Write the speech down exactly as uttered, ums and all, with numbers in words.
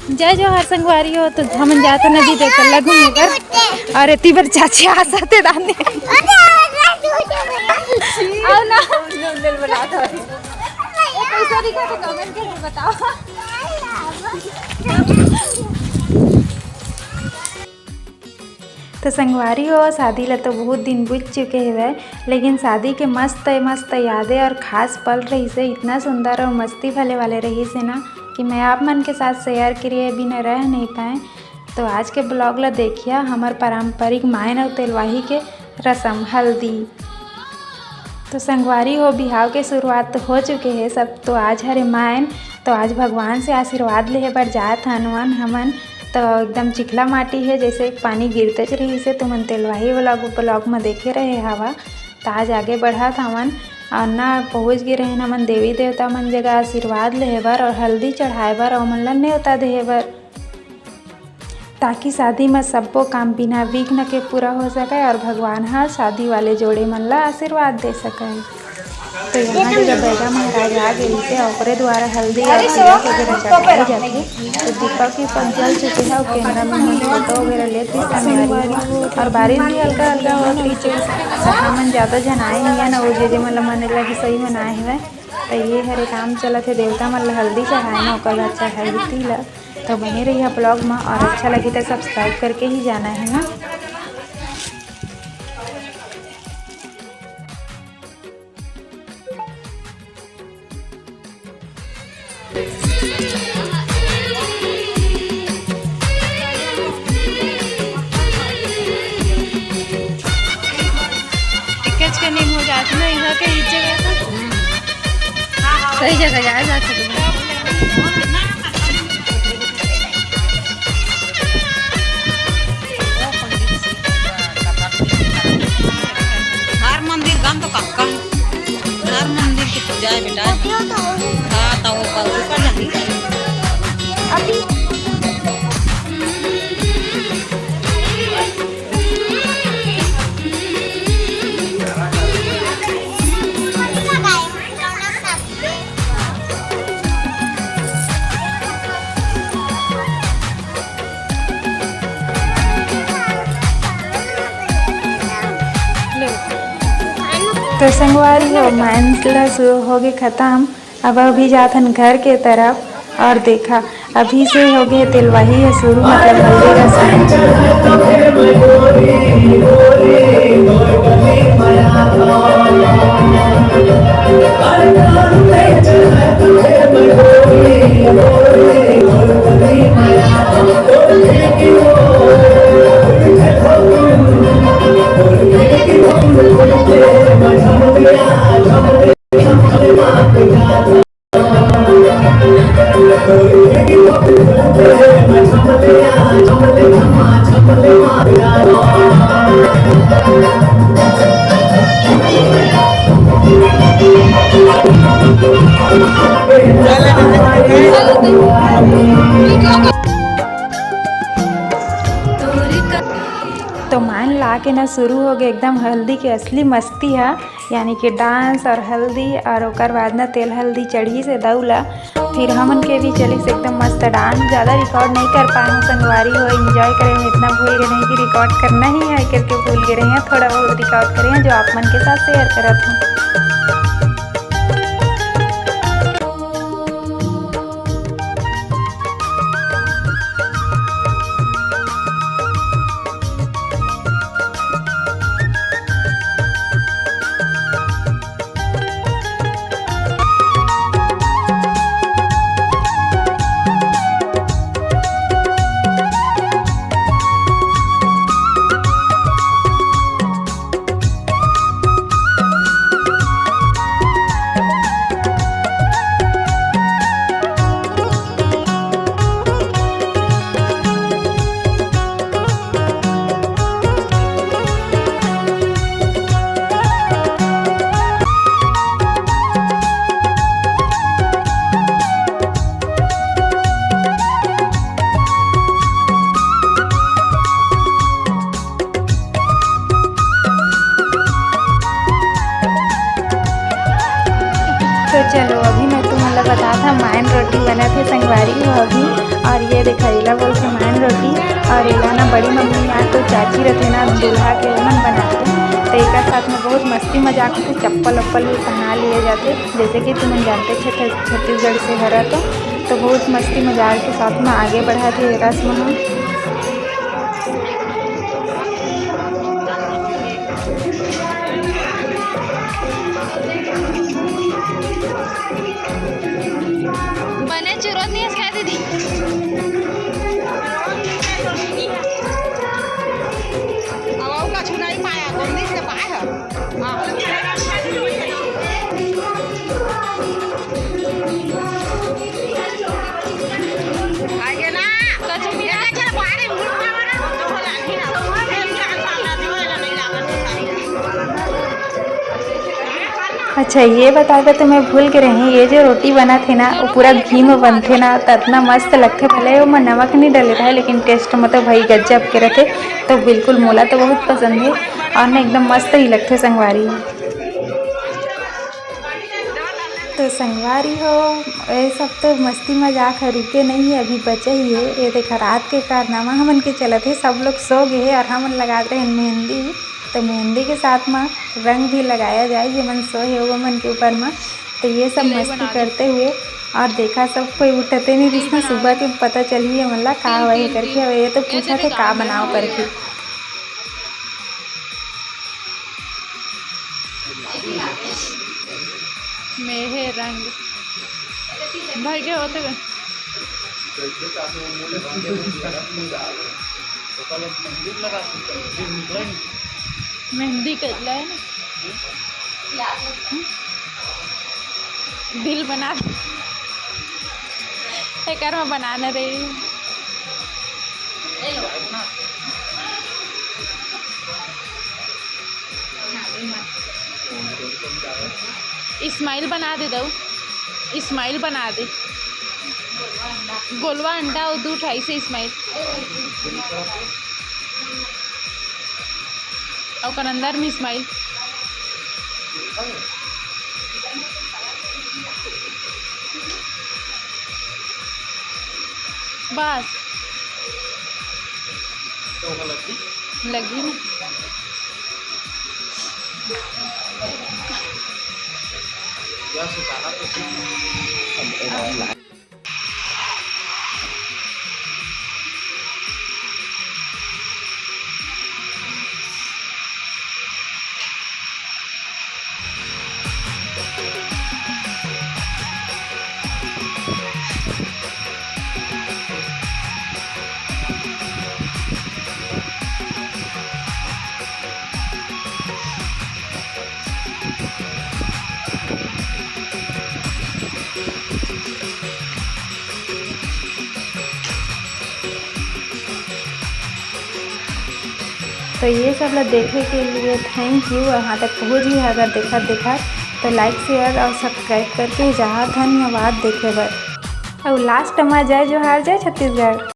जय जोहार संगवारी हो, तो हमन जात हन अभी देख लघु नगर, और एती बर चाची आसत हे दाने। आओ ना। कैसा दिखा तो comment करके बताओ। तो संगवारी हो, शादी ला तो बहुत दिन बीत चुके हवय, लेकिन शादी के मस्त मस्त यादें और खास पल रहिस हे, इतना सुंदर और मस्ती भरे वाले रहिस हे ना, कि मैं आप मन के साथ share करे बिना रह नहीं पाए। तो आज के vlog ला देखिया, हमर पारंपरिक मायन अउ तेलवाही के रसम हल्दी। तो संगवारी हो, बिहाव के शुरुआत तो हो चुके हे सब। तो आज हरे मायन, तो आज भगवान से आशीर्वाद लेहे बर जात हन हमन। तो एकदम चिखला माटी हे, जैसे पानी गिरतेच रहिस हे, तुमन तेलवाही वाला vlog में देखे रहे हवा। तो आज आगे बढ़त हवन और ना पहुँच गे रहेन हमन देवी देवता मन जगह आशीर्वाद लेहे बर और हल्दी चढ़ाए बर और ओमन ला नेवता देहे बर, ताकि शादी में सब्बो काम बिना विघ्न के पूरा हो सके और भगवान ह शादी वाले जोड़े मन ला आशीर्वाद दे सके। तो यहाँ जगह बैगा महाराज आ गए थे, ओकरे द्वारा हल्दी और तिलक वगैरह चढ़ाए जाते। तो दीपक वीपक जल चुके हैं और कैमरा में हम फोटो वगैरह लेते संगवारी हो। और बारिश भी हल्का हल्का होत रहिस हे, तो हमन ज़्यादा झन आए नहीं है ना, वो जे जे मन ला मन लगे सही मन आए हुए। तो ये हरे काम चलत हे, देवता मन ला हल्दी चढ़ाए ना, ओकर बाद चढ़ाई तिलक। तो बने रहिए vlog में, और अच्छा लगी तो subscribe करके ही जाना है ना। टिकट का नहीं हो जाती ना, यहाँ के इस जगह का। सही जगह जाए जा सकते। हर मंदिर गंद कक्का है। हर मंदिर की पूजा है बेटा। हाँ, तो वो ऊपर जाती है। तो संगवारी हो, मायन ला शुरू हो गए खत्म। अब अभी जाथन घर के तरफ। और देखा, अभी से हो गए तेलवाही है शुरू, मतलब हल्दी रसम। तो मान ला के ना शुरू हो गए एकदम हल्दी के असली मस्ती है, यानी कि डांस और हल्दी, और ओकर बाद ना तेल हल्दी चढ़ी से दौला। फिर हमन के भी चलिस एकदम मस्त डांस। ज़्यादा रिकॉर्ड नहीं कर पाए हूँ संगवारी हो, एंजॉय करे में इतना भूल गए नहीं कि रिकॉर्ड करना ही है करके भूल गए रहे हैं। थोड़ा बहुत रिकॉर्ड करे हैं जो आप मन के साथ शेयर करत हूँ। तो चलो, अभी मैं तुम मतलब बतात हँव, मायन रोटी बनत हे संगवारी हो अभी। और ये देखा, एला बोलथे मायन रोटी। और एला ना बड़ी मम्मी या तो चाची रथे ना, दूल्हा के, ओमन बनाथे। तो एकर साथ में बहुत मस्ती मजाक होथे, चप्पल उप्पल भी पहना लिए जाथे, जैसे कि तुमन जानते छे, छ-, छत्तीसगढ़ से हरा तो, तो बहुत मस्ती मजाक के साथ में आगे बढ़ाथे ये रस्म ह। बने चुरोत नहीं है क्या दीदी? अब अउ कछु नहीं पाया, गोंदी से पाए है। हाँ। आगे ना। कछु मिला। अच्छा, ये बताबे तो मैं भूल के रही, ये जो रोटी बनत हे ना, वो पूरा घी में बनथे ना, तो इतना मस्त लगथे। भले ओमा नमक नहीं डले रहे, लेकिन taste में तो भाई गजब के रथे। तो बिल्कुल मोला तो बहुत पसंद है, और ना एकदम मस्त ही लगथे संगवारी। तो संगवारी हो, ये सब तो मस्ती मजाक ह रुके नहीं है, अभी बचे ही है। ये देखा, रात के कारनामा हमन के चलत है, सब लोग सो गए हैं और हमन लगात रहे मेहंदी। तो मेहंदी के साथ में रंग भी लगाया जाए, जेमन सोए हे वो मन के ऊपर में। तो ये सब मस्ती करते हुए, और देखा, सब कोई उठते नहीं रिस ना, सुबह के पता चलही हमन ला का होए हे करके। और ये तो पूछत हे का बनाओ करके। मेहे रंग भाई के होते हुए। मेहंदी कर ले ना। दिल बना, एकर में बनाना रही। Smile बना दे दऊ, smile बना दे। गोलवा अंडा और दू ठो ऐसे smile। और ओकर अंदर में smile। बस। तो ओकर लगी? लगी ना। या सुताना तो सीख। तो ये सब ला देखे के लिए thank you। और यहाँ तक पहुँच गई अगर देखत देखत, तो like, share और subscribe करके जहाँ धन्यवाद देखे बर। और last में जय जोहार, जय छत्तीसगढ़।